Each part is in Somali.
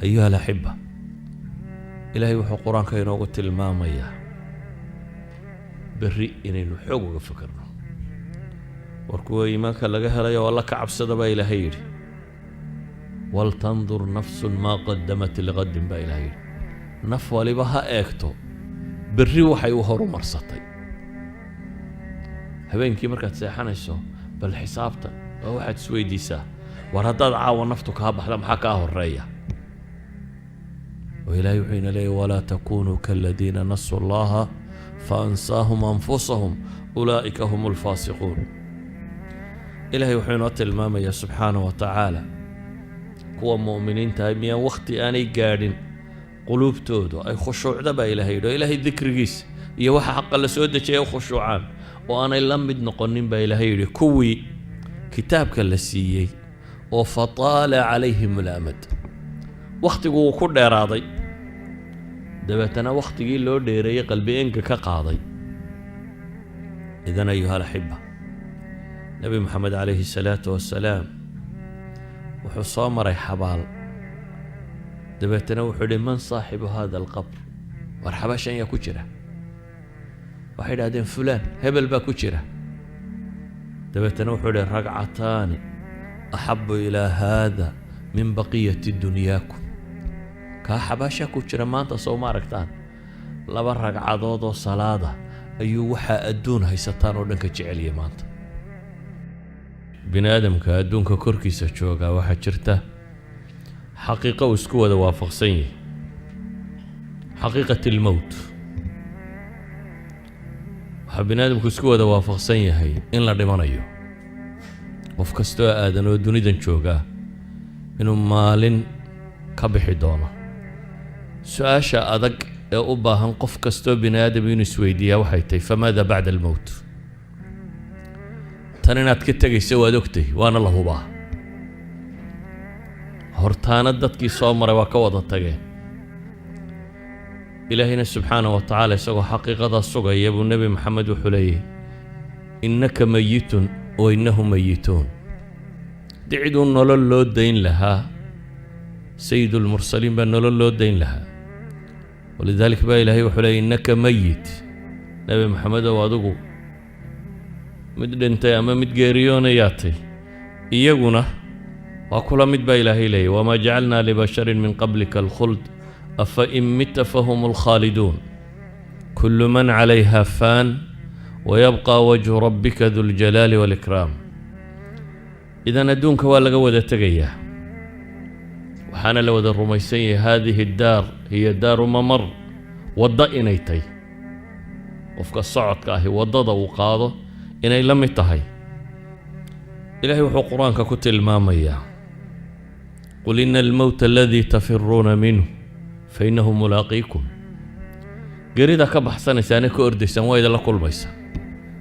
أيها الأحبة, Ilaahay wuxuu Qur-aanka inoogu tilmaamayaa berri inaynu xoog uga fikirno. War kuwa iimaanka laga helayo oo Alla ka cabsada, baa Ilaahay yidhi, ولتنظر نفس ما قدمت لغد, baa Ilahay yidhi. Naf waliba ha eegto berri waxay u horumarsatay. Habeenkii markaad seexanayso, bal xisaabta oo waxaad isweydiisaa: war haddaad caawa naftu kaa baxda, maxaa kaa horeeya? Oo Ilaahay wuxuu ina leeyahy: ولا تكونوا كالذين نسوا الله فأنساهم أنفسهم أولئك هم الفاسقون. Ilaahay wuxuu inoo tilmaamayaa subxaanaه wa tacaala kuwa mu'miniintahay miyaan wakhti aanay gaadhin quluubtoodu ay khushuucda, baa Ilahay yidhi, oo Ilaahay dikrigiisa iyo waxa xaqa la soo dejiyay u khushuucaan, oo aanay la mid noqonin, baa Ilaahay yidhi, kuwii kitaabka la siiyey oo فطال عليهم الأمد, wakhtigu uu ku dheeraaday, dabeetana wakhtigii loo dheereeyey qalbi enga ka qaaday. إذن أيها الأحبة, Nebi Moxamed عليه الصلاة والسلام wuxuu soo maray xabaal. Dabeetana wuxuu yidhi: من صاحب هذا القبر? War xabaashan yaa ku jira? Waxay idhahdeen: fulaan, hebel baa ku jira. Dabeetana wuxuu yidhi: ركعتان أحب إلى هذا من بقية دنياكم. Kaa xabaashaa ku jira maanta soo ma aragtaan? Laba ragcadood oo salaada ayuu waxaa adduun haysataan oo dhan ka jeceliyay maanta. Bini aadamka adduunka korkiisa joogaa waxaa jirta xaqiiqo uu isku wada waafaqsan yahay, حقيقة الموت. Waxaa bini aadamku isku wada waafaqsan yahay in la dhimanayo. Qof kastoo aadan oo dunidan joogaa inuu maalin ka bixi doono. Su-aasha adag ee u baahan qof kastoo bini aadam inuu isweydiiyaa waxay tahay: فماذا بعد الموت? Tan inaad ka tegaysa waad ogtay, waana la hubaa. Hortaana dadkii soo maray waa ka wada tageen. Ilaahayna subxaana wa tacaala isagoo xaqiiqadaa sugaya buu Nebi Maxamed wuxuu leeyahy: إنك ميت وإنهم ميتون. Haddii ciduu nolol loo dayn lahaa, سيد المرسلين baa nolol loo dayn lahaa. ولذلك baa Ilaahay wuxuu leeyay: إنك ميت. Nebi Maxamedow, adigu mid dhintay ama mid geeriyoonayaatay, iyaguna waa kula mid, baa Ilaahay leeyay. وما جعلنا لبشر من قبلك الخلد أفإن مت فهم الخالدون. كل من عليها فان ويبقى وجه ربك ذو الجلال والإكرام. إذن adduunka waa laga wada tegayaa, waxaana la wada rumaysan yahay هذه الدار هي دار ممر, waddo inay tahy. Qofka socodka ahi waddada uu qaado inay la mid tahay. Ilaahay wuxuu Qur-aanka ku tilmaamayaa: قل إن الموت الذي تفرون منه فإنه ملاقيكم. Geerida ka baxsanaysaane ka ordaysaan waa idinla kulmaysa.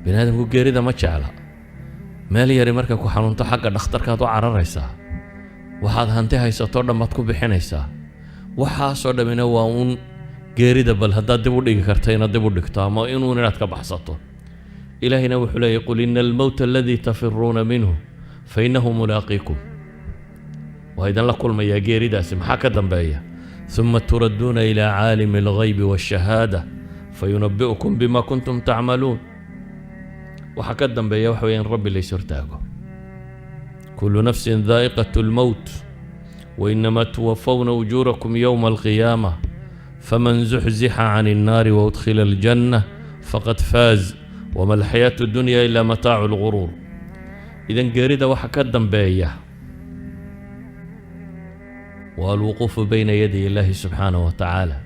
Bini aadamku geerida ma jecla. Meel yari markay ku xanuunto, xagga dhakhtarkaad u cararaysaa, waxaad hanti haysatoo dhan baad ku bixinaysaa. Waxaasoo dhammina waa uun geerida bal haddaad dib u dhigi karta inaad dib u dhigto ama inuun inaad ka baxsato. Ilaahayna wuxuu leeyahy: قل إن الموت الذي تفرون منه فإنه ملاقيكم. Waa idinla kulmayaa geeridaasi. Maxaa ka dambeeya? ثم تردون إلى عالم الغيب والشهادة فينبئكم بما كنتم تعملون. Waxaa ka dambeeya waxa weya in Rabbi lays hortaago. كل نفس ذائقة الموت وإنما توفون أجوركم يوم القيامة فمن زحزح عن النار وأدخل الجنة فقد فاز وما الحياة الدنيا إلا متاع الغرور. إذن geerida waxa ka dambeeya waa الوقوف بين يدي الله سبحانه وتعالى,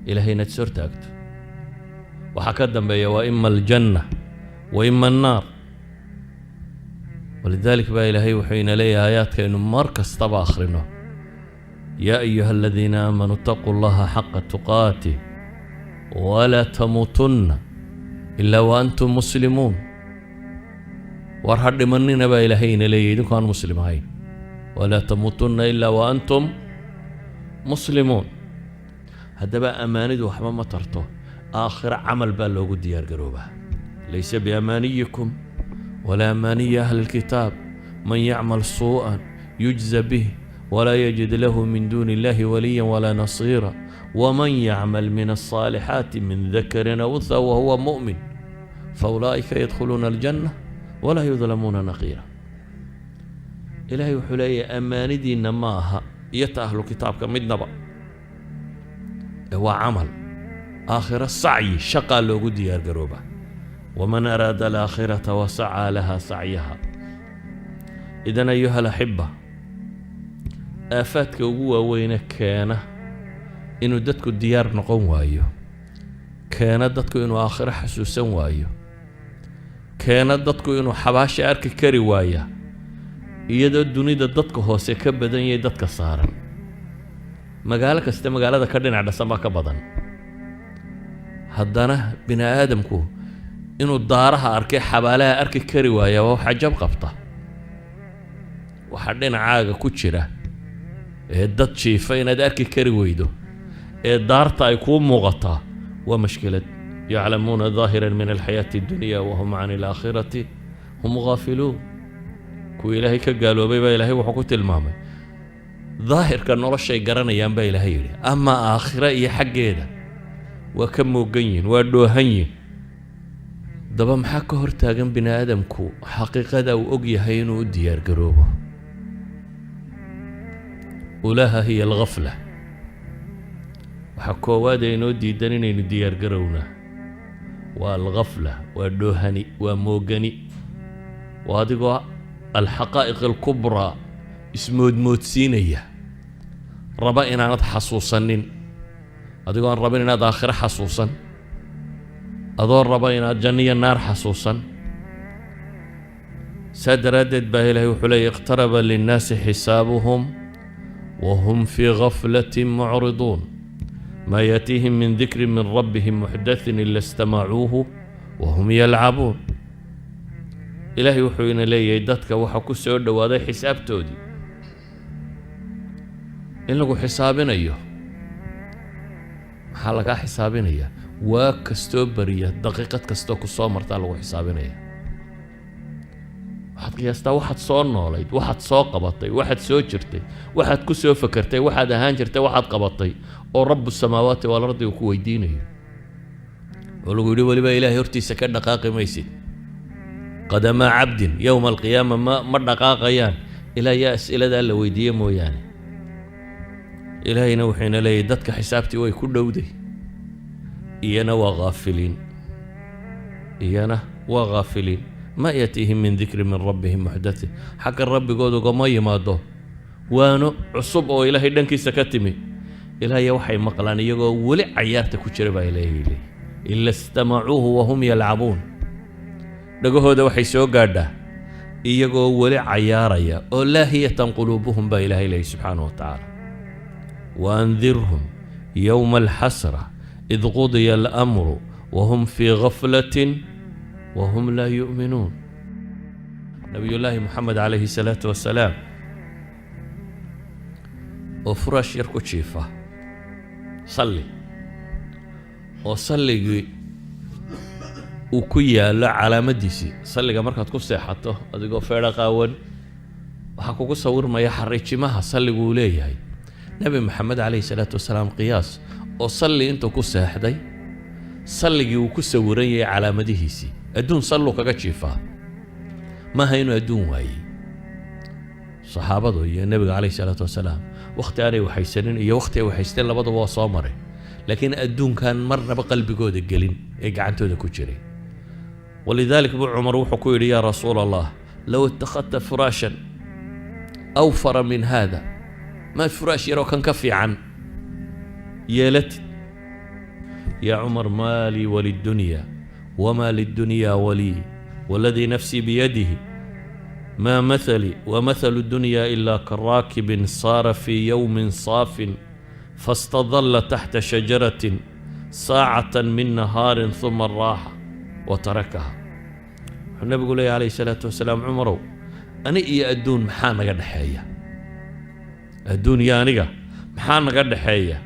Ilahay inaad is hortaagto. Waxaa ka dambeeya waa إما الجنة وإما النار. ولذلك baa Ilaahay wuxuu ina leeyahay aayaadkaynu mar kastaba akhrino: يا أيها الذين آمنوا اتقوا الله حق تقاته ولا تموتن إلا وأنتم مسلمون. War ha dhimanina, baa Ilaahay ina leeyahy, idinku aan muslim ahayn. ولا تموتن إلا وأنتم مسلمون. Haddaba amaanidu waxba ma tarto, aakhiro camal baa loogu diyaar garoobaa. ليس بأمانيكم ولا أماني أهل الكتاب، من يعمل سوءا يجز به. Walaa yajid lahu min duuni illahi waliya walaa nasiira waman yacmal min alصaalixaati min dakarin aw unthaa wahuwa mu'min faulaa'ika yadkhuluuna aljanna walaa yudlamuuna naqiira. Ilaahay wuxuu leeyahay, ammaanidiinna ma aha iyo ta ahlu kitaabka midnaba, ee waa camal. Aakhiro sacyi, shaqaa loogu diyaar garooba. Waman araada alaakhirata wasacaa laha sacyaha. Idan, ayuha alaxiba, aafaadka ugu waaweyne keena inuu dadku diyaar noqon waayo, keena dadku inuu aakhiro xasuusan waayo, keena dadku inuu xabaasha arki kari waaya, iyadoo dunida dadka hoose ka badan yahay dadka saaran, magaalo kasta magaalada ka dhinac dhasan baa ka badan, haddana bini aadamku inuu daaraha arkay xabaalaha arki kari waaya, waa wax cajab qabta. Waxaa dhinacaaga ku jira ee dad jiifa inaad arki kari weydo ee daarta ay kuu muuqataa waa mashkilad. Yaclamuuna daahiran min alxayaati addunya wahum can alaakhirati hum gaafiluun. Kuwa Ilaahay ka gaaloobay baa Ilaahay wuxuu ku tilmaamay daahirka noloshay garanayaan baa Ilaahay yidhi, ama aakhira iyo xaggeeda waa ka moogan yihin, waa dhoohan yihin. Daba maxaa ka hortaagan bini aadamku xaqiiqada uu og yahay inuu u diyaar garoobo? Ulaha hiya alghafla. Waxaa koowaad ee inoo diidan inaynu diyaar garownaa waa alghafla, waa dhoohani, waa moogani, waa adigoo alxaqaa'iq alkubraa ismoodmoodsiinaya, raba inaanad xasuusanin, adigoo aan rabin inaad aakhiro xasuusan, adoo raba inaad janno iyo naar xasuusan. Saa daraaddeed baa Ilaahay wuxuu leeyay: iqtaraba linnaasi xisaabuhum wahum fii gaflatin mucriduun, maa yaatiihim min dikrin min rabbihim muxdathin ila istamacuuhu wahum yalcabuun. Ilaahay wuxuu ina leeyahay, dadka waxaa ku soo dhowaaday xisaabtoodii, in lagu xisaabinayo. Maxaa lagaa xisaabinayaa? Waa kastoo beriya, daqiiqad kastoo ku soo martaa lagu xisaabinaya. Waxaad qiyaastaa waxaad soo noolayd, waxaad soo qabatay, waxaad soo jirtay, waxaad ku soo fakertay, waxaad ahaan jirtay, waxaad qabatay, oo rabu samaawaati walardi uu ku weydiinayo, oo lagu yidhi weliba Ilaahay hortiisa ka dhaqaaqi maysid. Qadamaa cabdin yowma alqiyaama ma dhaqaaqayaan ilaa yaa as'iladaa la weydiiye mooyaane. Ilaahayna wuxuuna leeyahy, dadka xisaabtii way ku dhowday, iyana waa ghaafiliin, iyana waa ghaafiliin. Maa yatiihim min dikrin min rabbihim muxdathin, xagga rabbigood ugama yimaado waano cusub oo Ilaahay dhankiisa ka timi, ilaahya waxay maqlaan iyagoo weli cayaarta ku jira baa Ilaahay leeyahy. Ila istamacuuhu wahum yalcabuun. Dhagahooda waxay soo gaadhaa iyagoo weli cayaaraya oo laahiyatan quluubuhum, baa Ilaahay leeyahy subxaanahu wa tacaala. Waandirhum yowma alxasra id qudiya alamru wahum fii gaflatin wahum laa yu'minuun. Nabiyullaahi Moxamed calayhi salaatu wasalaam oo furaash yar ku jiifa, salli, oo salligii uu ku yaallo calaamaddiisii, salliga markaad ku seexato adigoo feedho qaawan, waxaa kugu sawirmaya xariijimaha salligu uu leeyahay. Nebi Maxamed calayhi salaatu wasalaam, qiyaas, oo salli intuu ku seexday salligii uu ku sawiran yahay calaamadihiisii, adduun salluu kaga jiifaa. Maaha inuu adduun waayey. Saxaabadu iyo nebiga calayhi salaatu wasalaam wakhti aanay waxaysanin iyo wakhti ay waxaysteen labadaba waa soo maray, laakiin adduunkan marnaba qalbigooda gelin ee gacantooda ku jiray. Walidaalik buu Cumar wuxuu ku yidhi: yaa rasuul Allah, low ittakhadta furaashan awfara min haada, maad furaash yaroo kan ka fiican yeelatid? Yaa Cumar, maa lii walidunya wamaa lidunyaa walii, waladii nafsii biyadihi ma mathalii wamathalu dunya ilaa karaakibin saara fii yowmin saafin fastadalla taxta shajaratin saacatan min nahaarin huma raaxa wa tarakaha. Wuxuu nabigu leeyahy calayhi salaatu wasalaam: Cumarow, ani iyo adduun maxaa naga dhexeeya? Adduun iyo aniga maxaa naga dhexeeya?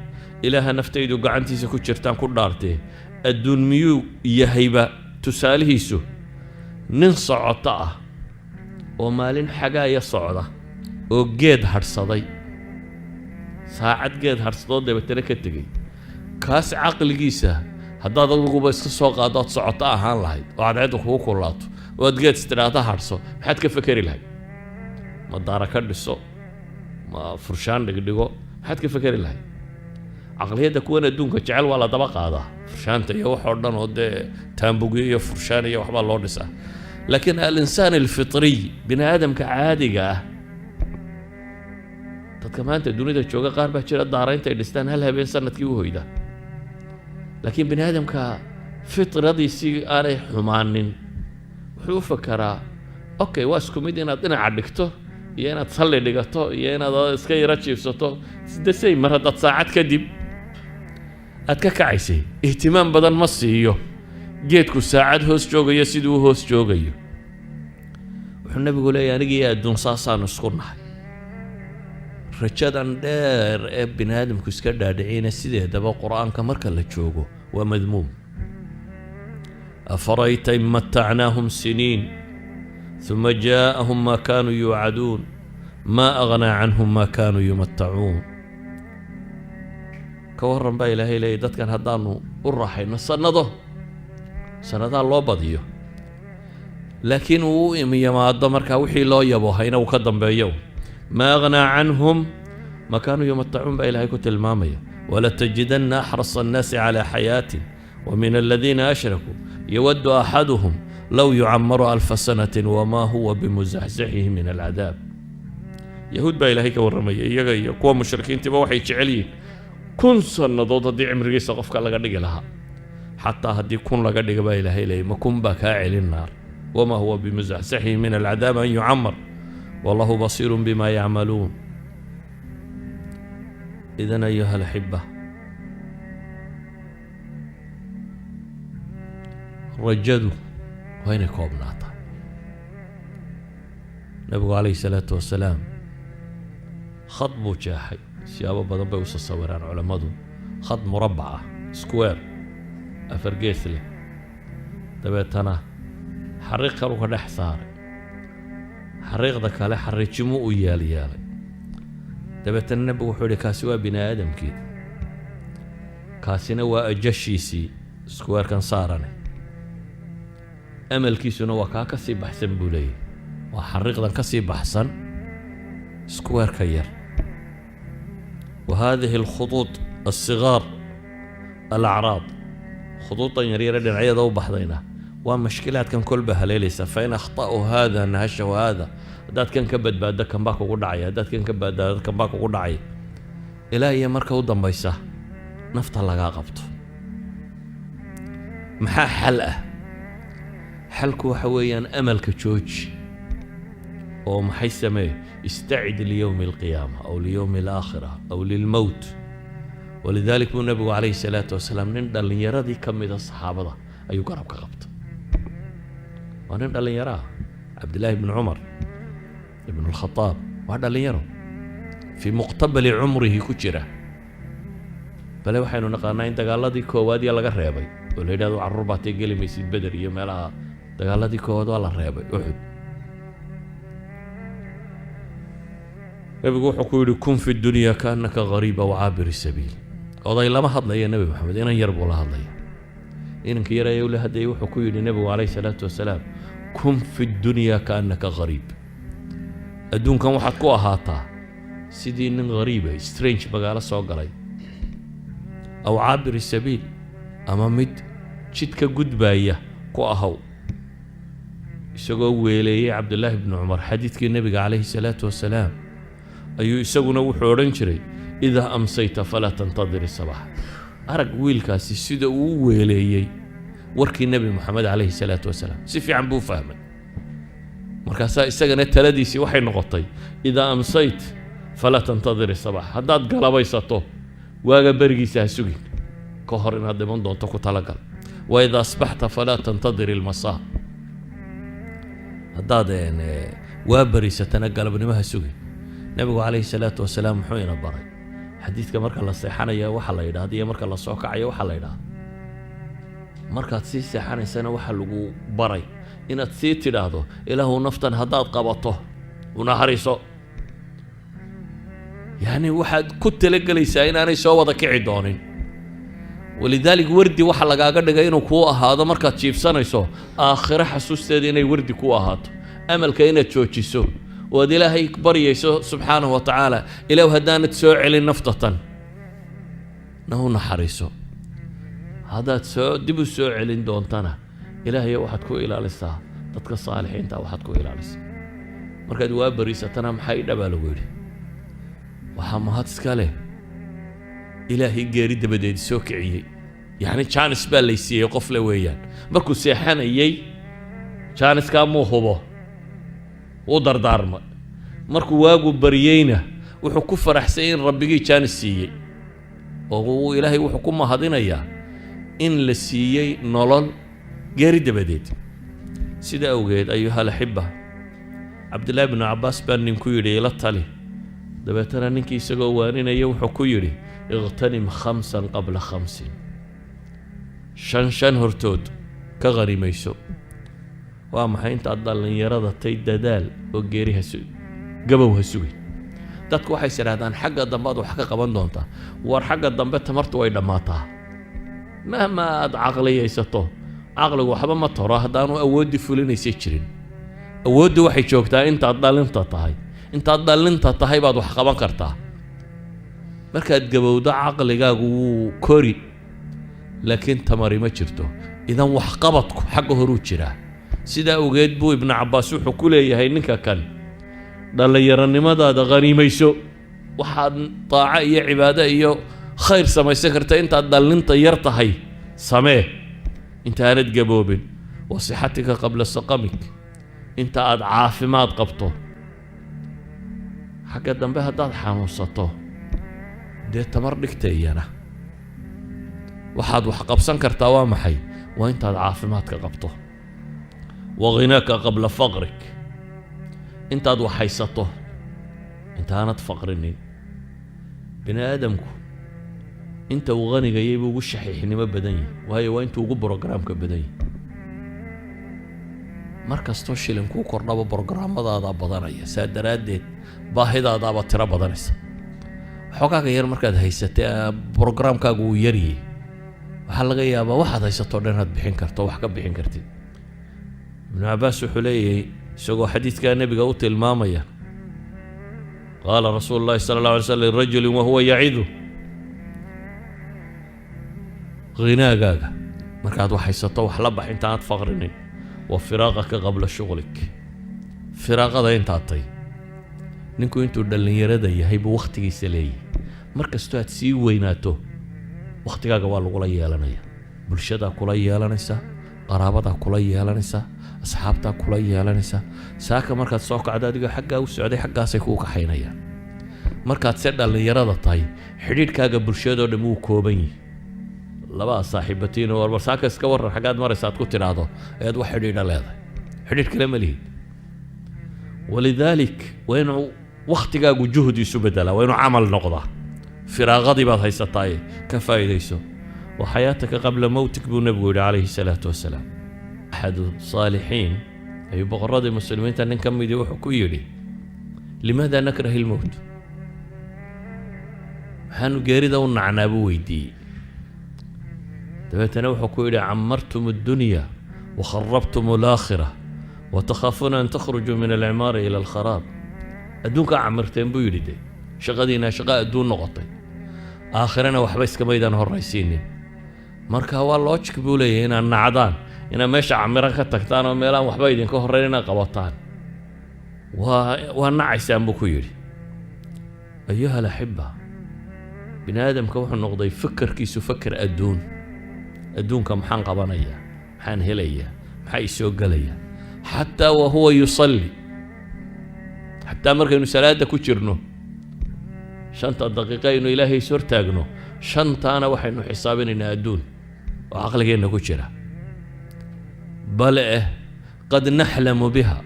Ilaaha naftaydu gacantiisa ku jirtaan ku dhaartee, adduun miyuu yahayba tusaalihiisu nin socoto ah oo maalin xagaaya socda oo geed hadhsaday? Saacad geed harsadoo dabeetana ka tegey, kaas caqligiisa haddaad adiguba iska soo qaado aad socoto ahaan lahayd oo cadceedda kugu kulaato oo aad geed istidhaahda harso, maxaad ka fekeri lahayd? Ma daara ka dhiso? Ma furshaan dhigdhigo? Maxaad ka fekeri lahayd? Caqliyadda kuwan adduunka jecel waa la daba qaadaa, furshaanta iyo wax oo dhan oo dee taambugyo iyo furshaan iyo waxbaa loo dhisaa. Laakiin الإنسان الفطري, bini aadamka caadiga ah, dadka maanta dunida jooga qaar baa jira daara intay dhistaan hal habeen sanadkii u hoyda. Laakiin bini aadamka fitradiisii aanay xumaanin wuxuu u fakaraa, okay, waa isku mid inaad dhinaca dhigto iyo inaad salli dhigato iyo inaad iska yaro jiifsato the same. Mar haddaad saacad kadib aad ka kacaysay, ihtimaam badan ma siiyo geedku saacad hoos joogayo siduu u hoos joogayo. Wuxuu Nebigu leeyahy, aniga iyo adduun saasaanu isku nahay. Rajadan dheer ee bini aadamku iska dhaadhicina sideedaba Qur-aanka marka la joogo waa madmuum. أفرأيت إن متعناهم سنين ثم جاءهم ما كانوا يوعدون ما أغنى عنهم ما كانوا يمتعون. Ka warran baa Ilaahay leeyay, dadkan haddaanu u raaxayno sannado, sannadaa loo badiyo, laakiin uu u yimaado markaa wixii loo yaboohayna uu ka dambeeyo, ما أغنى عنهم ما كانوا يمتعون baa Ilaahay ku tilmaamaya. ولتجدن أحرص الناس على حياة ومن الذين أشركوا يود أحدهم لو يعمر ألف سنة وما هو بمزحزحه من العذاب. Yahuud baa Ilaahay ka warramaya. Iyaga iyo kuwa mushrikiintiiba waxay jecel yihiin 1000 sannadood haddii cimrigiisa qofka laga dhigi lahaa. Xataa haddii 1000 laga dhiga baa Ilaahay leeyay, ma 1000 baa kaa celin naar? وما هو بمزحزحه من العذاب أن يعمر والله بصير بما يعملون. إذن أيها الأحبة, rajadu waa inay koobnaataa. Nabigu calayhi salaatu wasalaam khad buu jeexay. Siyaabo badan bay usoo sawiraan culammadu, khad murabbac ah, square afar gees leh, dabeetana xariiq kalu ka dhex saaray, xariiqda kale xariijimo u yeelyeelay. Dabeetana Nebigu wuxuu yihi, kaasi waa bini aadamkii, kaasina waa ajashiisii, squarekan saarane. Amalkiisuna waa kaa ka sii baxsan buu leeyahy, waa xariiqdan ka sii baxsan squareka yar. وهذه الخطوط الصغار الأعراض, khuduudan yaryare dhinacyada u baxdayna waa mashkilaadkan kolba haleelaysa. فإن أخطأوا هذا نهشه هذا. Haddaad kan ka badbaado, kan baa kugu dhacaya. Haddaad kan ka badbaado, kan baa kugu dhacaya, ilaa iyo marka u dambaysa nafta lagaa qabto. Maxaa xal ah? Xalku waxa weeyaan amalka jooji oo maxay samee? استعد ليوم القيامة أو ليوم الآخرة أو للموت. ولذلك buu Nabigu calayhi salaatu wasalaam nin dhallinyaradii ka mida saxaabada ayuu garabka qabtay. Waa nin dhallinyaro ah, Cabdillaahi bn Cumar ibn Alkhadaab, waa dhallinyaro في مقتبل عمره ku jira. Bale waxaynu naqaanaa in dagaaladii koowaad iyo laga reebay oo la yidhahdo, carruur baatay, geli maysid Beder iyo meelaha. Dagaaladii koowaad waa la reebay, Uxud. Nebigu wuxuu ku yidhi, كن في الدنيا كأنك غريب أو عابر سبيل. Oday lama hadlaya Nebi Maxamed, inan yar buu la hadlaya. Inanka yar ayuu la hadlayay. Wuxuu ku yidhi Nebigu calayhi salaatu wasalaam, كن في الدنيا كأنك غريب. Adduunkan waxaad ku ahaataa sidii nin ghariiba, strange, magaalo soo galay, أو عابر سبيل, ama mid jidka gudbaaya ku ahaw. Isagoo weeleeyey Cabdullaahi bnu Cumar xadiidkii Nebiga calayhi salaatu wasalaam, ayuu isaguna wuxuu odhan jiray, إذا أمسيت فلا تنتظر الصباح. Arag wiilkaasi sida uu u weeleeyey warkii Nebi Moxamed calayhi salaatu wasalaam. Si fiican buu fahmay. Markaasaa isagana taladiisii waxay noqotay, إذا أمسيت فلا تنتظر الصباح. Haddaad galabaysato, waaga berigiisa ha sugin, ka hor inaad dhiman doonto ku talagal. وإذا أصبحت فلا تنتظر المساء. Haddaad waa berisatana, galabnimo ha sugin. Nebigu calayhi salaatu wasalaam muxuu ina baray? Xadiidka marka la seexanaya waxa la yidhahda iyo marka la soo kacayo waxa la yidhahda. Markaad sii seexanaysana waxaa lagu baray inaad sii tidhaahdo, Ilaahu naftan haddaad qabato u naxariiso. Yacni waxaad ku talagelaysaa inaanay soo wada kici doonin. ولذلك wardi waxa lagaaga dhigay inuu kuu ahaado markaad jiibsanayso aakhiro xasuusteeda, inay wardi kuu ahaato, amalka inaad joojiso oo aad Ilaahay baryayso subxaanahu wa tacaala: Ilaw haddaanad soo celin naftatan, na u naxariiso, haddaad soo dib u soo celin doontana, Ilaahayo waxaad ku ilaalisaa dadka saalixiinta waxaad ku ilaalisaa. Markaad waa bariisatana, maxay dhabaa lagu yidhi? Waxaa mahad iska leh Ilaahay geeri dabadeed soo kiciyey. Yacni jaanis baa lay siiyey qof le weeyaan. Markuu seexanayey jaaniskaa muu hubo, wuu dardaarmay. Markuu waagu baryeyna, wuxuu ku faraxsay in Rabbigii jaanis siiyey, oo uu Ilaahay wuxuu ku mahadinayaa in la siiyey nolol geeri dabadeed. Sida awgeed, أيها الأحبة, Cabdillahi bnu Cabbaas baa ninku yidhi: "Ila tali." Dabeetana ninkii isagoo waaninaya wuxuu ku yidhi: "اغتنم خمسا قبل خمس." Shan shan hortood ka qanimayso. Waa maxay? Intaad dhallinyarada tay dadaal oo geeri ha su gabow ha sugin. Dadku waxay is idhahdaan xagga dambe aad wax ka qaban doontaa. War, xagga dambe tamartu way dhammaataa. Mahma aad caqliyaysato, caqligu waxba ma taro haddaanu awooddii fulinaysay jirin. Awooddu waxay joogtaa intaad dhalinta tahay. Intaad dhalinta tahay baad wax qaban kartaa. Markaad gabowdo, caqligaagu wuu kori, laakiin tamari ma jirto. Idan waxqabadku xagga horuu jiraa. Sidaa awgeed buu Ibnu Cabbaas wuxuu ku leeyahay ninka kan: dhallinyaronimadaada khaniimayso. Waxaad daaco iyo cibaado iyo khayr samaysan karta intaad dhallinta yar tahay samee, intaanad gaboobin. وصحتك قبل سقمك, inta aad caafimaad qabto. Xagga dambe haddaad xanuunsato, dee tamar dhigta iyana. Waxaad wax qabsan kartaa waa maxay? Waa intaad caafimaadka qabto. وغناك قبل فقرك, intaad wax haysato, intaanad faqrinin. Bini aadamku inta uu qanigayay buu ugu shaxiixnimo badan yahay, waayo waa intuu ugu programka badan yahay. Mar kastoo shilinkuu kordhaba, programmadaadaa badanaya. Saa daraaddeed baahidaadaaba tiro badanaysa. Xoogaaga yar markaad haysatay, programkaagu uu yaryay. Waxaa laga yaabaa waxaad haysato dhan inaad bixin karto, wax ka bixin kartid. Ibnu Cabbaas wuxuu leeyahay, isagoo xadiidkaa nebiga u tilmaamaya: قال رسول الله صلى الله عليه وسلم لرجل وهو يعظه: khinaagaaga, markaad wax haysato, wax la bax intaanad faqrinin. وفراغك قبل شغلك, firaaqada intaad tay. Ninku intuu dhallinyarada yahay buu wakhtigiisa leeyahay. Mar kastoo aad sii weynaato, wakhtigaaga waa lagula yeelanaya. Bulshadaa kula yeelanaysa, qaraabadaa kula yeelanaysa, asxaabtaa kula yeelanaysa. Saaka markaad soo kacdo, adigoo xaggaa u socday, xaggaasay kuu kaxaynayaan. Markaad se dhallinyarada tahay, xidhiidhkaaga bulshadoo dhan wuu kooban yihi. Labaa saaxiibatiin oo war saaka iska warran, xaggaad maraysa aad ku tidhaahdo, ayaad wax xidhiidha leedahay. Xidhiidh kale ma lihid. ولذلك waa inuu wakhtigaagu juhdi isu bedelaa, waa inuu camal noqdaa. Firaaqadii baad haysataaye ka faa'iidayso. وحياتك قبل موتك buu nebigu yidhi calayhi salaatu wasalaam. أحد الصالحين ayuu boqorradii muslimiinta nin ka midii wuxuu ku yidhi: "لماذا نكره الموت?" Maxaanu geerida u nacnaa buu weydiiyey. Dabeetana wuxuu ku yidhi: "عمرتم الدنيا وخربتم الآخرة وتخافون أن تخرجوا من العمار إلى الخراب." Adduunkaa camirteen buu yidhi, de shaqadiina shaqa adduun noqotay, aakhirana waxba iskamaydaan horraysiinin. Marka waa logic buu leeyahay inaad nacdaan inaad meesha camiran ka tagtaan oo meelaan waxba idinka horreyn inaad qabataan. Waa nacaysaan buu ku yidhi. أيها الأحبة, bini aadamka wuxuu noqday fakarkiisu fakar adduun. Adduunka maxaan qabanayaa, maxaan helayaa, maxaa isoo gelaya? حتى وهو يصلي, xataa markaynu salaada ku jirno, 5-ta daqiiqa aynu Ilaahay is hortaagno, shantaana waxaynu xisaabinaynaa adduun oo caqligeenna ku jira. Bale eh قد نحلم بها,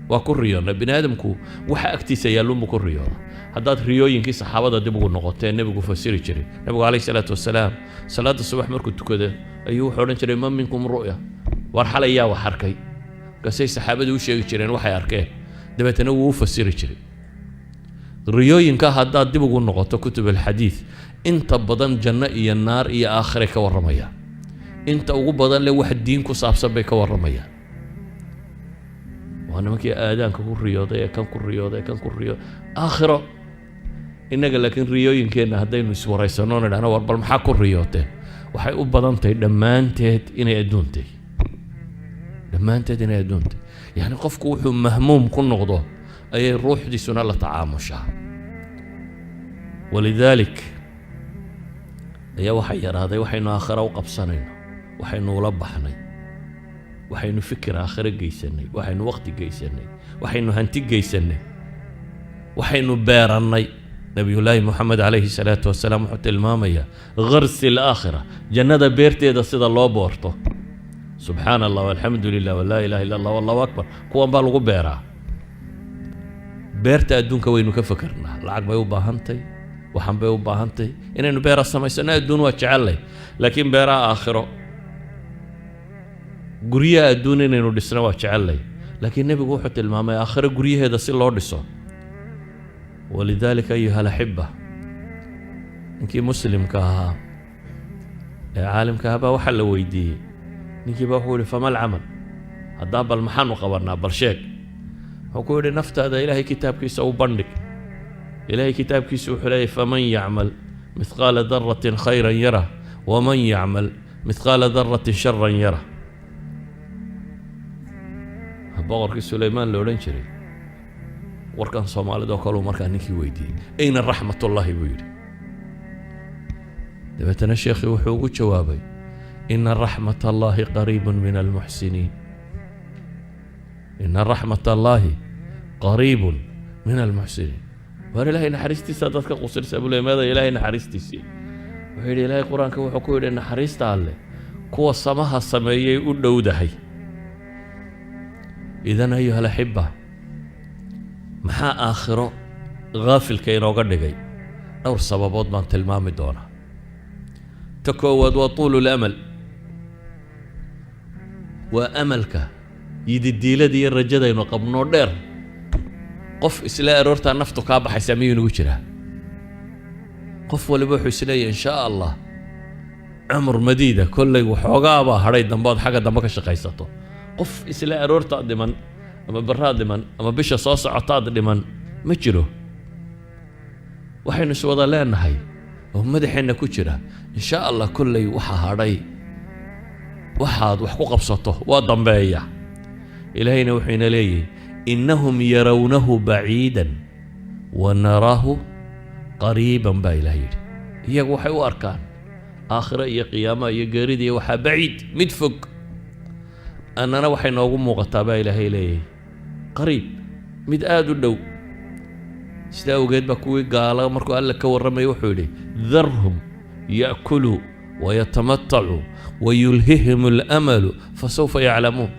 waa ku riyoonna. Bini aadamku waxa agtiisa yaalluunbu ku riyooda. Haddaad riyooyinkii saxaabada dib ugu noqotee nebigu fasiri jiray, nebigu calayhi salaatu wasalaam salaadda subax markuu tukado ayuu wuxuu odhan jiray: "من منكم رؤيا?" War, xalay yaa wax arkay? Markaasay saxaabadu u sheegi jireen waxay arkeen. Dabeetana wuu u fasiri jiray. Riyooyinka haddaad dib ugu noqoto kutub alxadiid, inta badan janno iyo naar iyo aakhiray ka warramayaan. Inta ugu badan le wax diin ku saabsan bay ka warramayaan. Waa nimankii aadaanka ku riyooday ee kan ku riyooday, kan ku riyooday aakhiro. Innaga laakiin riyooyinkeenna haddaynu iswaraysanno, nidhahno, "War bal maxaa ku riyooteen?" waxay u badan tahay dhammaanteed inay adduuntay, dhammaanteed inay adduuntay. Yacni qofku wuxuu mahmuum ku noqdo ayay ruuxdiisuna la tacaamushaa. Walidaalik ayaa waxaa yaraaday waxaynu aakhiro u qabsanayno, waxaynu ula baxnay, waxaynu fikir aakhiro geysanay, waxaynu waqti geysanay, waxaynu hanti geysanay, waxaynu beerannay. Nabiyullaahi Moxamed calayhi salaatu wasalaam wuxuu tilmaamayaa gharsi alaakhira, jannada beerteeda sida loo boorto. Subxaana Allah, alxamdu lilah, walaa ilaha illa Allah, wallahu akbar, kuwan baa lagu beeraa. Beerta adduunka waynu ka fakernaa. Lacag bay u baahantay, waxaan bay u baahantay inaynu beera samaysano. Adduun waa jecellay, laakiin beeraha aakhiro, guryaha adduun inaynu dhisno waa jecellay, laakiin nebigu wuxuu tilmaamay aakhiro guryaheeda si loo dhiso. Walidaalika, ayuha alaxiba, ninkii muslimka ahaa ee caalimka ahaa baa waxaa la weydiiyey. Ninkii baa wuxuu yihi, "Fama alcamal?" Haddaa bal maxaanu qabanaa? Bal sheeg. Wuxuu ku yidhi, "Naftaada Ilaahay kitaabkiisa u bandhig. Ilaahay kitaabkiisa wuxuu leeyahy, faman yacmal mithqaala daratin khayran yarah, waman yacmal mithqaala daratin sharan yarah." Boqorkii Sulaymaan la odhan jiray warkan Soomaalida oo kale uu markaa ninkii weydiiyey. "Ayna raxmatullaahi?" buu yidhi. Dabeetana sheekhii wuxuu ugu jawaabay, "Ina raxmat allaahi qariibun min almuxsiniin, ina raxmat allaahi qariibun min almuxsiniin." Waar Ilaahay naxariistiisa dadka qusirsa buu leey. Meeda Ilaahay naxariistiisii? Wuxuu yidhi, Ilaahay Qur-aanka wuxuu ku yidhi, naxariista Alleh kuwa samaha sameeyay u dhowdahay. Idan, ayuha alaxiba, maxaa aakhiro ghaafilka inooga dhigay? Dhowr sababood baan tilmaami doonaa. Ta koowaad waa tuulu lamal, waa amalka, yididiilada iyo rajadaynu qabnoo dheer. Qof isla aroortaa naftu kaa baxaysaa miyuu inagu jiraa? Qof waliba wuxuu isleeyahay, in shaa Allah, cumur madiida kollay waxoogaabaa hadhay dambe ood xagga dambe ka shaqaysato. Qof isla aroortaad dhiman ama barraad dhiman ama bisha soo socotaad dhiman ma jiro. Waxaynu is wada leenahay oo madaxeenna ku jira, in shaa Allah, kollay waxa hadhay waxaad wax ku qabsato waa dambeeya. Ilaahayna wuxuu ina leeyahay, innahum yarawnahu baciidan wa naraahu qariiban, baa Ilaah yidhi. Iyagu waxay u arkaan aakhiro iyo qiyaamaha iyo geerida iyo waxaa baciid, mid fog. Annana waxay noogu muuqataa, baa Ilaahay leeyahay, qariib, mid aada u dhow. Sidaa awgeed baa kuwii gaala markuu Alle ka warramaya wuxuu yidhi, dharhum ya'kuluu wayatamatacuu wayulhihim alamalu fasawfa yaclamuun.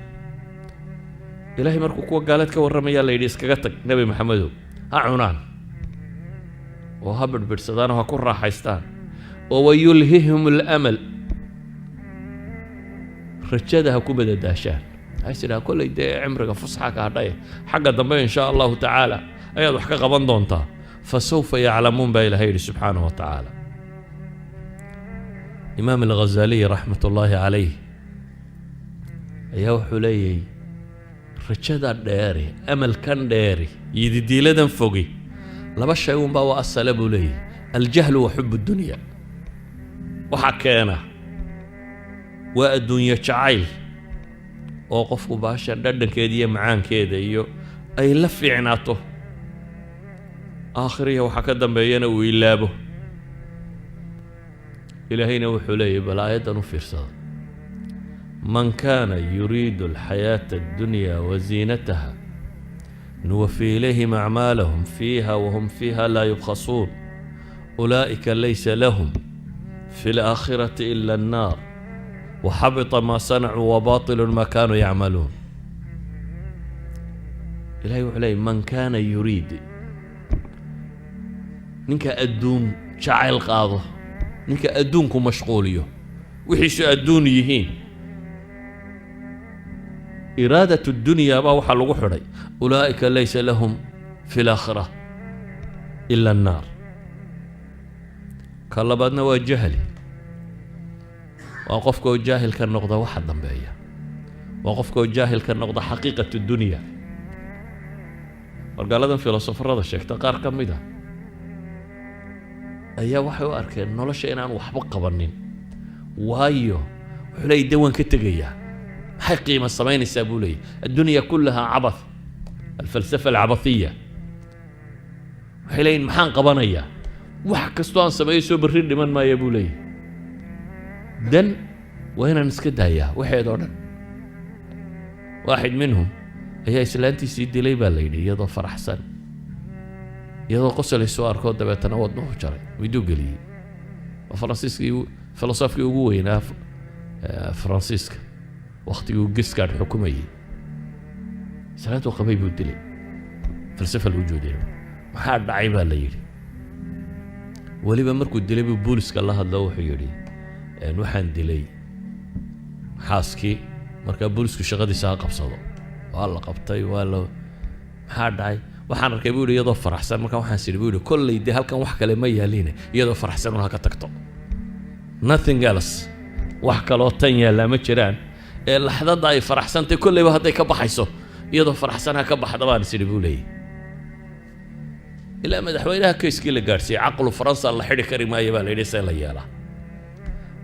Ilaahay markuu kuwa gaaleed ka warramayaa la yidhi, iskaga tag, Nebi Maxamedow, ha cunaan oo ha bidhbidhsadaan oo ha ku raaxaystaan, oo wayulhihim alamal, rajada ha ku madadaashaan. Waxay tidhaha, kollay dee cimriga fusxa ka hadhaye, xagga dambe in shaa Allahu tacaala ayaad wax ka qaban doontaa. Fasawfa yaclamuun, baa Ilahay yidhi subxaanahu wa tacaala. Imaam Alghazaaliy raxmat ullaahi calayh ayaa wuxuu leeyahay, rajada dheeri, amalkan dheeri, yididiiladan fogi, laba shay unbaa waa asala, buu leeyahay: aljahlu wa xub dunya. Waxaa keena waa adduunyo jacayl, oo qofku baasha dhadhankeeda iyo macaankeeda iyo ay la fiicnaato, aakhiriya waxaa ka dambeeyana uu ilaabo. Ilaahayna wuxuu leeyahy, bal aayaddan u fiirsada: man kaana yuriidu alxayaata addunya waziinataha nuwafi ilayhim acmaalahum fiiha wahum fiiha laa yubkhasuun ulaa'ika laysa lahum fi alaakhirati ila annaar waxabita maa sanacuu wabaatilu ma kaanuu yacmaluun. Ilahay wuxuu leeyay, man kaana yuriid, ninka adduun jacayl qaado, ninka adduunku mashquuliyo, wixiisu adduun yihiin, iraadat dunya baa waxaa lagu xidhay, ulaa'ika laysa lahum fi alaakhira. Ila annaar. Ka labaadna waa jahli, waa qofka oo jaahilka noqda waxa dambeeya, waa qofka oo jaahilka noqda xaqiiqat dunya. Margaaladan filosofarada sheegta qaar ka mid a ayaa waxay u arkeen nolosha inaan waxba qabanin, waayo wuxuu leeyay, de waan ka tegayaa, maxay qiimo samaynaysaa buu leeyay. الدنيا كلها عبث، الفلسفة العبثية. Waxay leeyihin, maxaan qabanayaa? Wax kastoo aan sameeyo soo berri dhiman maaya buu leeyahy. Dan waa inaan iska daayaa waxeed oo dhan. واحد منهم ayaa islaantiisii dilay baa la yidhi, iyadoo faraxsan, iyadoo qosolayso arkoo, dabeetana wadnuhu jaray, miduu geliyey. Waa Faransiiskii, filosofkii ugu weynaa Faransiiska waktigii Giscard xukumayey. Islaantuu qabay buu dilay. Falsafa lagu joodiyay. Maxaa dhacay baa la yidhi. Weliba markuu dilay buu booliska la hadlo, wuxuu yidhi, waxaan dilay xaaskii. Markaa boolisku shaqadiisa ha qabsado. Waa la qabtay, waa la, maxaa dhacay? Waxaan arkay buu yidhi iyadoo faraxsan. Markaa waxaan sidhi buu yidhi, kolley dee halkan wax kale ma yaaline, iyadoo faraxsan un ha ka tagto. Nothing else, wax kaloo tan yaallaa ma jiraan ee laxdadda ay faraxsantay, kolleyba hadday ka baxayso iyadoo faraxsan ha ka baxda baan sidhi buu leeyahy. Ilaa madaxweynaha kayskii la gaadhsiiyey, caqlu Faransa la xidhi kari maayo baa la yidhi. See la yeelaa?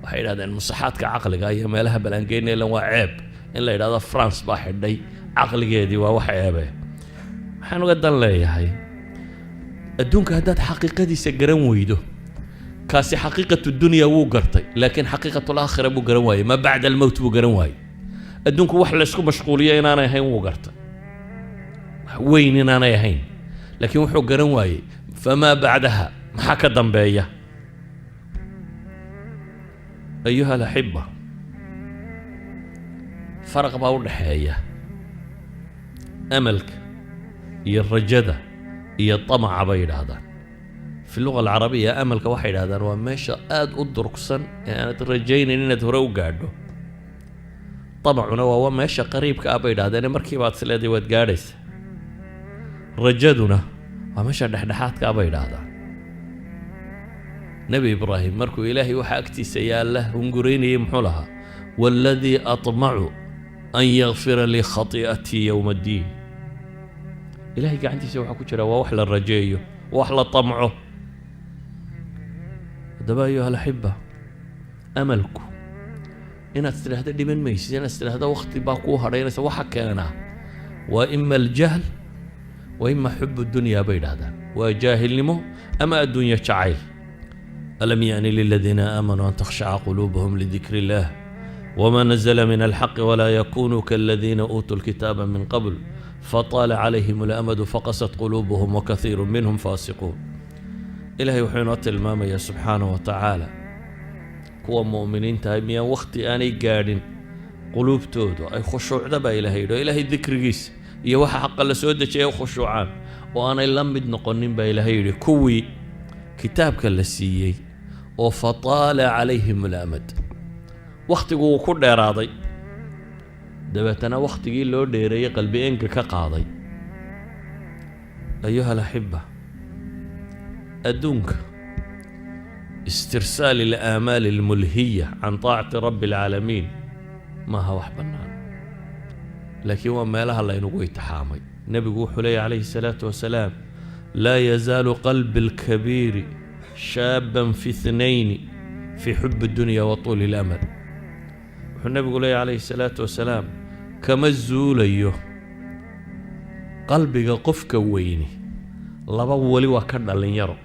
Waxay yidhahdeen, musaxaadka caqliga iyo meelaha balaangeyna ilan waa ceeb in la yidhahdo France baa xidhay caqligeedii, waa wax ceebe. Waxaan uga dan leeyahay, adduunka haddaad xaqiiqadiisa garan weydo, kaasi xaqiiqatu dunya wuu gartay, laakiin xaqiiqatu alaakhira buu garan waayey. ما بعد الموت buu garan waayey. Adduunku wax laysku mashquuliyo inaanay ahayn wuu gartay, wax weyn inaanay ahayn, laakiin wuxuu garan waayey فما بعدها, maxaa ka dambeeya? أيها الأحبة, faraq baa u dhaxeeya amalka iyo rajada iyo tamaca bay yidhaahdaan في اللغة العربية. Amalka waxay yidhahdaan waa meesha aada u durugsan ee aanad rajaynayn inaad hore u gaadho. Tamacuna waa meesha qariibka ah bay yidhahdeen, ee markiiba aad isleedahay waad gaadhaysa. Rajaduna waa meesha dhexdhexaadka ah bay yidhaahdaan. Nebi Ibraahim markuu Ilaahay waxa agtiisa yaalla hunguraynayay, muxuu lahaa? والذي أطمع أن يغفر لي خطيئتي يوم الدين. Ilahay gacantiisa waxaa ku jira waa wax la rajeeyo, wax la tamco. Haddaba, أيها الأحبة, amalku inaad tidhaahdo dhiman maysid, inaad tidhaahdo wakti baa kuu hadhaynaysa, waxa keenaa waa إما الجهل وإما حب الدنيا bay yidhahdaan. Waa jaahilnimo ama adduunyo jacayl. ألم يأن للذين آمنوا أن تخشع قلوبهم لذكر الله وما نزل من الحق ولا يكونوا كالذين أوتوا الكتاب من قبل فطال عليهم الأمد فقست قلوبهم وكثير منهم فاسقون. Ilaahay wuxuu inoo tilmaamayaa subxaanahu wa tacaala, kuwa mu'miniintahay miyaan wakhti aanay gaadhin quluubtoodu ay khushuucda baa Ilahay yidhi, oo Ilaahay dikrigiisa iyo waxa xaqa la soo dejiyay u khushuucaan, oo aanay la mid noqonin baa Ilaahay yidhi kuwii kitaabka la siiyey oo فطال عليهم الأمد, wakhtigu wuu ku dheeraaday, dabeetana wakhtigii loo dheereeyey qalbi enga ka qaaday. أيها الأحبة, adduunka استرسال الآمال الملهية عن طاعة رب العالمين maaha wax bannaan, laakiin waa meelaha laynagu itixaamay. Nebigu wuxuu leeyahy calayhi الsalaatu wasalaam: لا يزال قلب الكبير شابا في اثنين، في حب الدنيا وطول الأمل. Wuxuu nebigu leeyahy calayhi الsalaatu wasalaam, kama zuulayo qalbiga qofka weyni laba, weli waa ka dhalinyaro.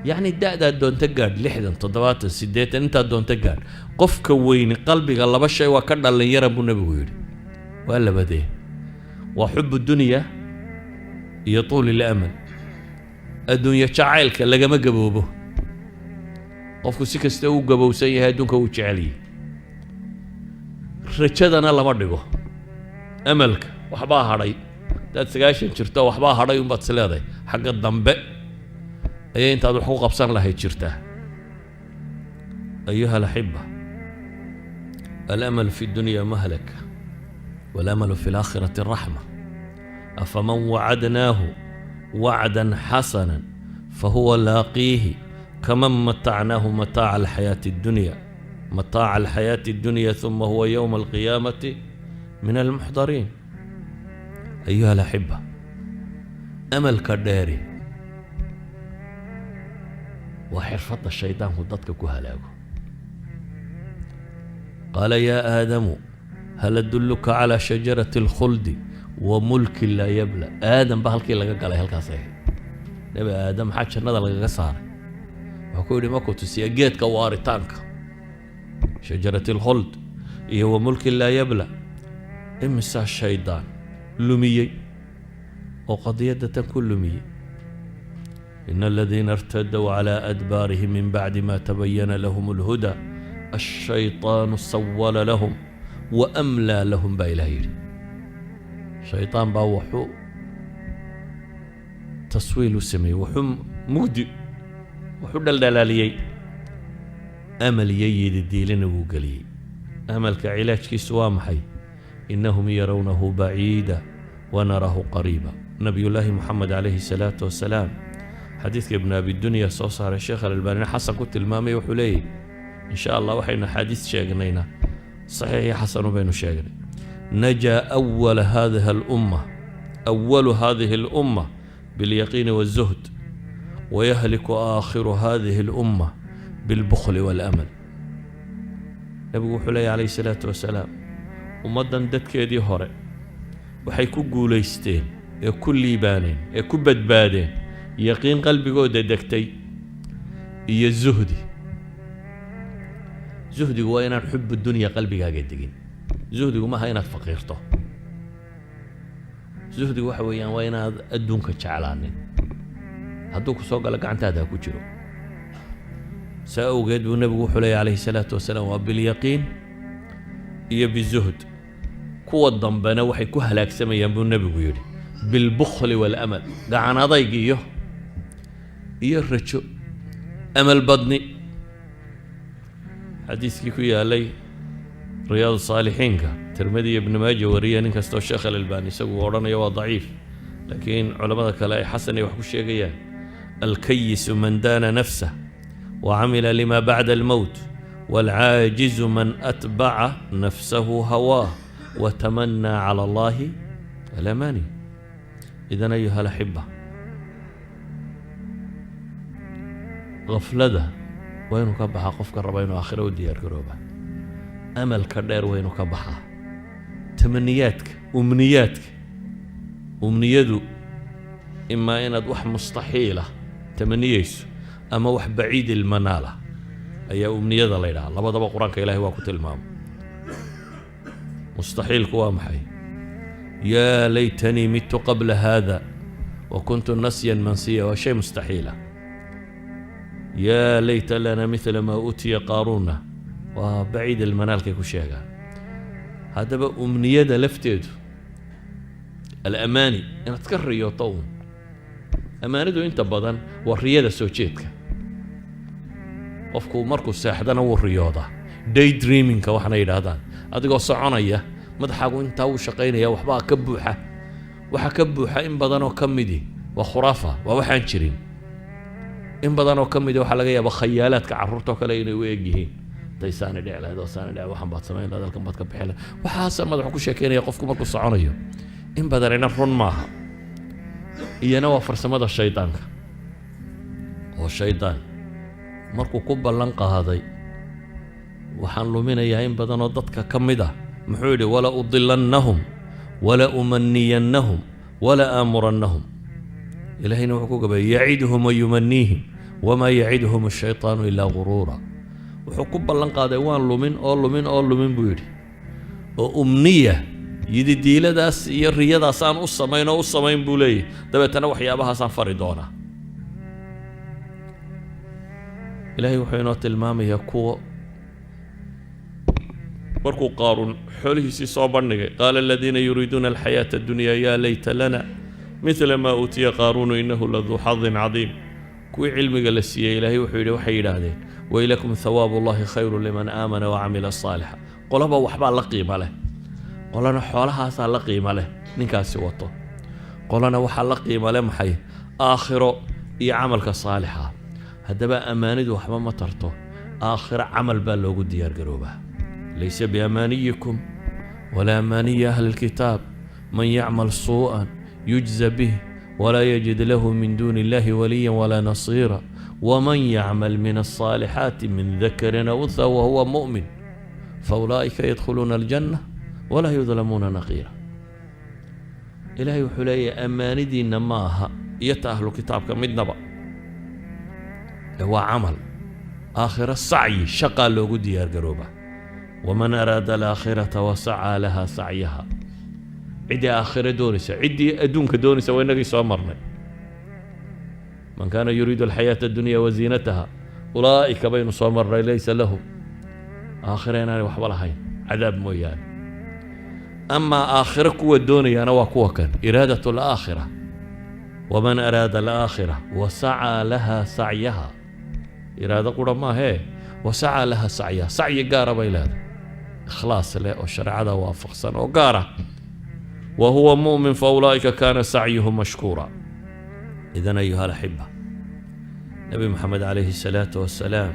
Yacni da-daad doonto gaadh, 60, 70, 80, intaad doonto gaadh, qofka weyni qalbiga laba shay waa ka dhalinyara buu nebigu yidhi. Waa labadee? Waa حب الدنيا iyo طول الأمل. Adduunyo jacaylka lagama gaboobo. Qofku si kasta uu gabowsan yahay, adduunka wuu jecel yahay. Rajadana lama dhigo, amalka waxbaa hadhay. Haddaad 90 jirto, waxbaa hadhay unbaad is leedahay, xagga dambe ayay intaad wax ku qabsan lahayd jirtaa. أيها الأحبة, الأمل في الدنيا مهلكة والأمل في الآخرة رحمة. أفمن وعدناه وعدا حسنا. Fahuwa laaqiihi kaman matacnaahu mataaca alxayaati addunya mataaca alxayaati addunya thumma huwa yowma alqiyaamati min almuxdariin. Ayuha alaxiba, amalka dheeri waa xirfadda shaydaanku dadka ku halaago. Qaala yaa Aadamu hal adulluka calaa shajarati alkhuldi wa mulkin laa yabla. Aadam ba halkii laga galay halkaas ahayd. Nebi Aadam maxaa jannada lagaga saaray? Wuxuu ku yidhi, maku tusiya geedka waaritaanka, shajarati alkhuld iyo wa mulkin laa yabla? Imisaa shaydaan lumiyey oo qadiyadda tan ku lumiyey? Ina aladiina irtaduu calى adbaarihim min bacdi ma tabayana lahum alhuda الshayطaanu sawala lahum waamlaa lahum, baa Ilaah yidhi. Shaydaan baa wuxuu taswiil u sameeyey, wuxuu mugdi wuxuu dhaldhalaaliyey, amal iyo yididiilina wuu geliyey. Amalka cilaajkiisu waa maxay? Inahum yarawnahu baciida wanaraahu qariiba. Nabiyullaahi Moxamed calayhi salaatu wasalaam, xadiidka Ibnu Abi Dunya soo saaray, Sheekh Alalbaanina xasan ku tilmaamay, wuxuu leeyahy, in sha Allah waxaynu axaadiis sheegnayna saxiix iyo xasanu baynu sheegnay: najaa awala hadihi alumma awalu hadihi alumma bilyaqiini والzuhd, wayahliku aakhiru hadihi alumma bilbukhli waalamal. Nebigu wuxuu leeyahy calayhi salaatu wasalaam, ummaddan dadkeedii hore waxay ku guulaysteen ee ku liibaaneen ee ku badbaadeen yaqiin qalbigooda degtay iyo zuhdi. Zuhdigu waa inaan xubu dunya qalbigaaga degin. Zuhdigu maaha inaad faqiirto. Zuhdigu waxa weeyaan waa inaad adduunka jeclaanin, hadduu ku soo galo gacantaada ha ku jiro. Saa awgeed buu nebigu wuxuu leeyahy calayhi salaatu wasalaam, waa bilyaqiin iyo bizuhd. Kuwa dambena waxay ku halaagsamayaan, buu nebigu yidhi, bilbukhli waalamal, gacan adayg iyo rajo, amal badni. Xadiiskii ku yaalay Riyaad Saalixiinka, Tirmidi iyo Ibnu Maaja wariya, nin kastoo Sheekh Alalbani isagu uu odhanayo waa daciif, laakiin culammada kale ay xasan ay wax ku sheegayaan: alkayisu man daana nafsah wacamila lima bacda almowt, waalcaajizu man atbaca nafsahu hawaah watamanaa cala Allahi alamaani. Idan, ayuha alaxiba, gaflada waa inuu ka baxaa qofka raba inuu aakhira u diyaar garooba. Amalka dheer waa inuu ka baxaa, tamaniyaadka, umniyaadka. Umniyadu imaa inaad wax mustaxiila tamaniyeyso ama wax baciid ilmanaala ayaa umniyada la yidhaha. Labadaba Qur-aanka Ilahay waa ku tilmaamay. Mustaxiilku waa maxay? Yaa laytanii mitu qabla hada wa kuntu nasyan mansiya, waa shay mustaxiila. Yaa layta lana mithla maa uutiya Qaaruuna, waa baciid ilmanaalkay ku sheegaan. Haddaba umniyada lafteedu, alamaani, inaad ka riyooto uun, amaanidu inta badan waa riyada soo jeedka. Qofku markuu seexdana wuu riyoodaa, day dreamingka waxaana yidhaahdaan. Adigoo soconaya, madaxaagu intaa wuu shaqaynaya, waxbaa ka buuxa. Waxaa ka buuxa in badanoo ka midi waa khuraafa, waa waxaan jirin. In badanoo ka midi waxaa laga yaabaa khayaalaadka carruurtoo kale inay u eg yihiin. Day saani dhici lahayd oo saani dhici, waxan baad samayn lahayd, halkan baad ka bixi lahayd, waxaasa madaxu ku sheekeynaya qofku markuu soconayo. In badanina run maaha, iyana waa farsamada shaydaanka. Oo shaydaan markuu ku ballan qaaday, waxaan luminayaa in badanoo dadka ka mid ah, muxuu yidhi? Wala udilannahum wala umaniyannahum wala aamurannahum. Ilaahayna wuxuu ku gabayay: yaciduhum wa yumaniihim wamaa yaciduhum ashaytaanu ilaa guruura. Wuxuu ku ballan qaaday, waan lumin oo lumin oo lumin, buu yidhi, oo umniya, yididiiladaas iyo riyadaasaan u samayn oo u samayn, buu leeyahy. Dabeetana waxyaabahaasaan fari doonaa. Ilaahay wuxuu inoo tilmaamayaa kuwa markuu Qaaruun xoolihiisii soo bandhigay: qaala aladiina yuriiduuna alxayaata addunya yaa layta lana mithla maa uutiya Qaaruunu inahu laduu xadin cadiim. Kuwii cilmiga la siiyey, Ilaahay wuxuu yidhi, waxay yidhaahdeen: waylakum thawaabu Allahi khayru liman aamana wacamila saalixa. Qolaba waxbaa la qiimo leh. Qolana xoolahaasaa la qiimo leh ninkaasi wato, qolana waxaa la qiimo leh maxay? Aakhiro. Iyo camalka saalixa. Haddaba ammaanidu waxba ma tarto, aakhiro camal baa loogu diyaar garoobaa. ليس بأمانيكم ولا أماني أهل الكتاب، من يعمل سوءا يجز به ولا يجد له من دون الله وليا ولا نصيرا، ومن يعمل من الصالحات من ذكر أو أنثى وهو مؤمن فأولئك يدخلون الجنة ولا يظلمون نقيرا. Ilaahay wuxuu leeyahay, ammaanidiinna ma aha iyo ta ahlu kitaabka midnaba, ee waa camal. Aakhiro sacyi, shaqaa loogu diyaar garoobaa. ومن أراد الآخرة وسعى لها سعيها. Ciddii aakhiro doonaysa, ciddii adduunka doonaysa waa inagii soo marnay. من كان يريد الحياة الدنيا وزينتها أولئك baynu soo marnay ليس لهم aakhiro inaanay waxba lahayn, cadaab mooyaane. Amaa aakhiro kuwa doonayaana waa kuwa kan إرادة الآخرة. ومن أراد الآخرة وسعى لها سعيها. Iraado qura maahee, وسعى لها سعيها, sacyi gaara bay leedahay, ikhlaas leh oo shareecada waafaqsan oo gaara, وهو مؤمن فأولئك كان سعيهم مشكورا. إذن أيها الأحبة, Nebi Moxamed عليه الصلاة والسلام,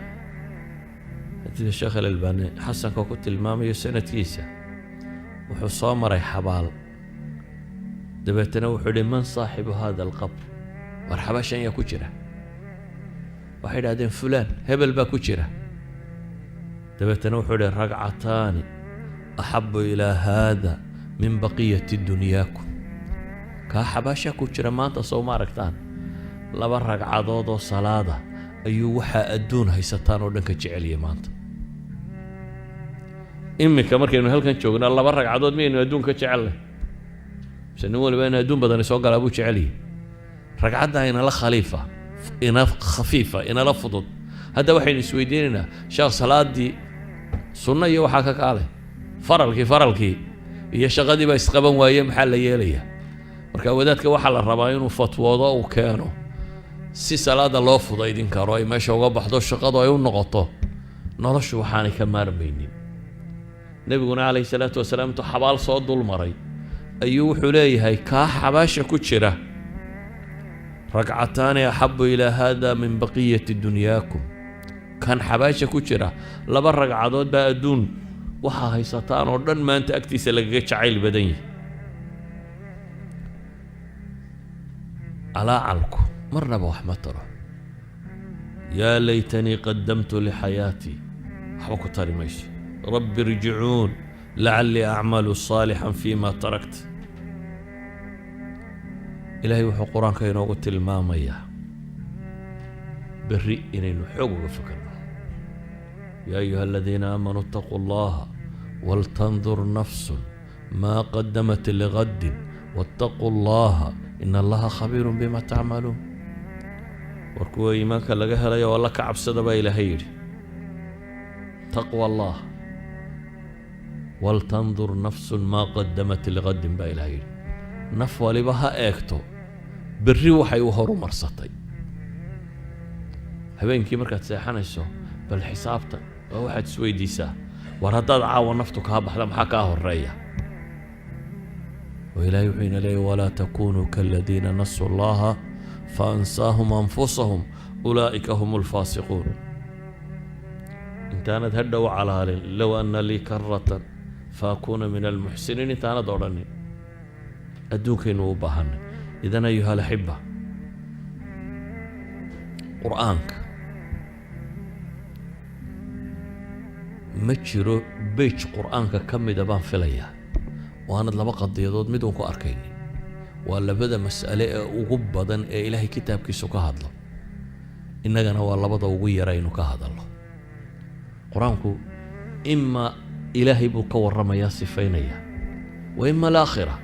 xadiidka Sheekh Alalbani xasanka ku tilmaamayo sanadkiisa, wuxuu soo maray xabaal. Dabeetana wuxuu yidhi: "من صاحب هذا القبر?" War, xabaashan yaa ku jira? Waxay idhahdeen: "Fulaan, hebel baa ku jira." Dabeetana wuxuu yidhi: "ركعتان أحب إلى هذا من بقية دنياكم." Kaa xabaashaa ku jira maanta soo ma aragtaan? Laba ragcadood oo salaada ayuu waxaa adduun haysataan oo dhan ka jeceliyay maanta. Iminka markaynu halkan joognaa, laba ragcadood miyaynu adduun ka jecelnay, mise nin waliba in adduun badani soo galaa buu jecelyahay? Ragcadda inala khaliifa, ina khafiifa, inala fudud. Hadda waxaynu isweydiinaynaa, sheekh, salaadii sunno iyo waxaa ka kaalay faralkii iyo shaqadii baa isqaban waaye, maxaa la yeelayaa? Marka wadaadka waxaa la rabaa inuu fatwoodo, uu keeno si salaada loo fudaydin karo, ay meesha uga baxdo, shaqadu ay u noqoto noloshu waxaanay ka maarmaynin. Nebiguna عليه الصلاة والسلام intuu xabaal soo dul maray ayuu wuxuu leeyahay: "Kaa xabaasha ku jira, ركعتان أحب إلى هذا من بقية دنياكم." Kan xabaasha ku jira, laba ragcadood baa adduun waxaa haysataan oo dhan maanta agtiisa lagaga jacayl badan yahay. Calaacalku marnaba wax ma taro. "يا ليتني قدمت لحياتي" waxba ku tari mayso. "رب ارجعون لعلي أعمل صالحا فيما تركت." Ilaahay wuxuu Qur-aanka inoogu tilmaamayaa berri inaynu xoog uga fakarno. يا أيها الذين آمنوا اتقوا الله ولتنظر نفس ما قدمت لغد واتقوا الله إن الله خبير بما تعملون. War, kuwa iimaanka laga helayo, alla ka cabsada baa Ilaahay yidhi. تقوى الله. ولتنظر نفس ما قدمت لغد baa Ilahay yidhi. Naf waliba ha eegto berri waxay u horumarsatay. Habeenkii markaad seexanayso, bal xisaabta waa waxaad isweydiisaa: war, haddaad caawa naftu kaa baxda, maxaa kaa horeeya? Oo Ilaahay wuxuu ina leeyahy: ولا تكونوا كالذين نسوا الله فأنساهم أنفسهم أولئك هم الفاسقون. Intaanad hadhow calaalin "لو أن لي كرة فأكون من المحسنين" intaanad odhanin, adduunkaynu u baahanay. إذن أيها الأحبة, Qur-aanka ma jiro page Qur-aanka ka mida baan filayaa oo aanad laba qadiyadood mid uun ku arkaynin. Waa labada mas'ale ee ugu badan ee Ilaahay kitaabkiisu ka hadlo, innagana waa labada ugu yaraynu ka hadalno. Qur-aanku ima Ilaahay buu ka warramayaa, sifaynaya, wa ima alaakhira.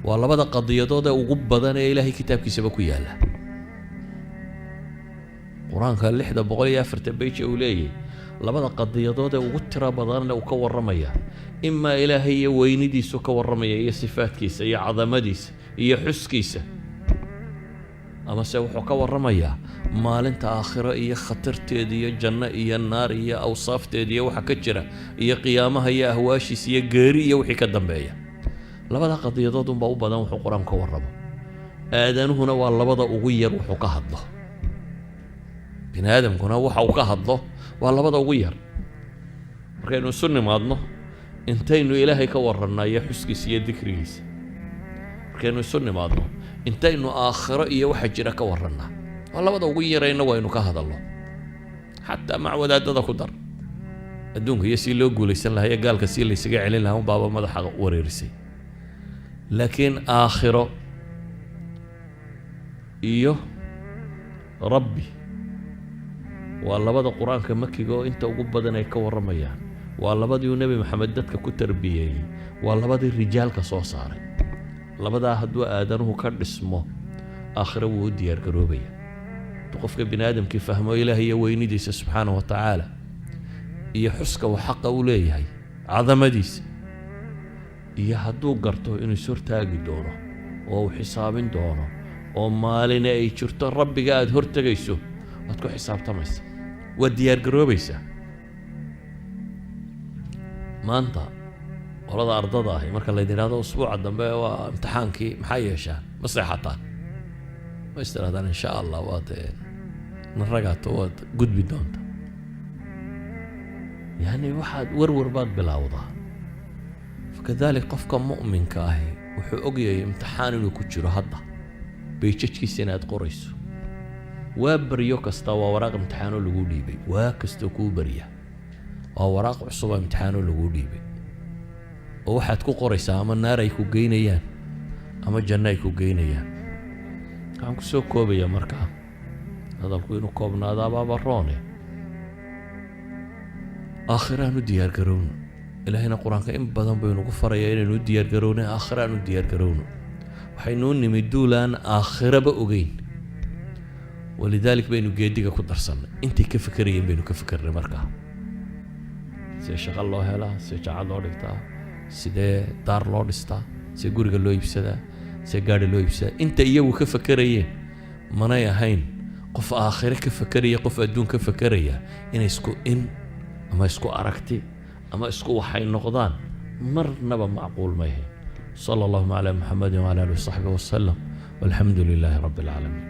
Waa labada qadiyadood ee ugu badan ee Ilaahay kitaabkiisaba ku yaalla. Qur-aanka 604-ta page uu leeyahay, labada qadiyadood ee ugu tiro badanna uu ka warramaya, imaa Ilaahay iyo weynidiisu ka warramaya iyo sifaadkiisa iyo cadamadiisa iyo xuskiisa, amase wuxuu ka warramayaa maalinta aakhiro iyo khatarteeda iyo janno iyo naar iyo awsaafteeda iyo waxa ka jira iyo qiyaamaha iyo ahwaashiisa iyo geeri iyo wixii ka dambeeya. Labada qadiyadood unbaa u badan wuxuu Qur-aanku ka warramo. Aadanuhuna waa labada ugu yar wuxuu ka hadlo. Bini aadamkuna waxa uu ka hadlo waa labada ugu yar. Markaynu isu nimaadno, intaynu Ilaahay ka warrannaa iyo xuskiisa iyo dikrigiisa? Markaynu isu nimaadno, intaynu aakhiro iyo waxa jira ka warrannaa? Waa labada ugu yarayna waynu ka hadalno. Xataa mac wadaadada ku dar, adduunka iyo sii loo guulaysan lahaa iyo gaalka sii laysaga celin lahaa unbaaba madaxa wareerisay, laakiin aakhiro iyo Rabbi waa labada Qur-aanka makiga oo inta ugu badan ay ka warramayaan. Waa labadii uu Nebi Maxamed dadka ku tarbiyeeyey, waa labadii rijaalka soo saaray. Labadaa hadduu aadanuhu ka dhismo, aakhiro wuu u diyaar garoobaya. Hadduu qofka bini aadamkii fahmo Ilaah iyo weynidiisa subxaanahu wa tacaala iyo xuska uu xaqa u leeyahay, cadamadiisa, iyo hadduu garto inuu is hortaagi doono oo uu xisaabin doono, oo maalina ay jirto Rabbiga aada hortegayso, waad ku xisaabtamaysa, waad diyaar garoobaysaa. Maanta qolada ardada ahi, marka laydin idhahdo usbuuca dambe waa imtixaankii, maxaa yeeshaan? Ma seexataan? Ma is tirahdaan "Insha Allah waad naragaato, waad gudbi doonta"? Yani waxaad warwar baad bilowdaa. Fakadalik qofka mu'minka ahi wuxuu ogyahay imtixaan inuu ku jiro hadda, pages-kiisa inaad qorayso. Waa baryo kasta waa waraaq imtixaanoo lagu dhiibay. Waa kastoo kuu barya waa waraaq cusuboo imtixaanoo lagu dhiibay, oo waxaad ku qoraysaa ama naar ay ku geynayaan ama janno ay ku geynayaan. Waxaan ku soo koobayaa markaa, hadalku inuu koobnaadaabaaba roone, aakhiraan u diyaar garowno. Ilaahayna Qur-aanka in badan buu inugu farayaa inaynu u diyaar garowno. Aakhiraan u diyaar garowno. Waxaynuu nimi duulaan aakhiraba ogeyn, walidaalik baynu geediga ku darsannay. Intay ka fekerayeen baynu ka fikernay. Markaa see shaqo loo helaa? See jaamacad loo dhigtaa? Sidee daar loo dhistaa? See guriga loo iibsadaa? See gaadhi loo iibsadaa? Inta iyagu ka fekerayeen manay ahayn qof aakhire ka fekeraya, qof adduun ka fekeraya inay isku in ama isku aragti ama isku waxay noqdaan marnaba macquul ma ahayn. Sala allahuma calaa Muxamedin wcala alihi wasaxbihi wasalam, walxamdu lilaahi rabbi alcaalamiin.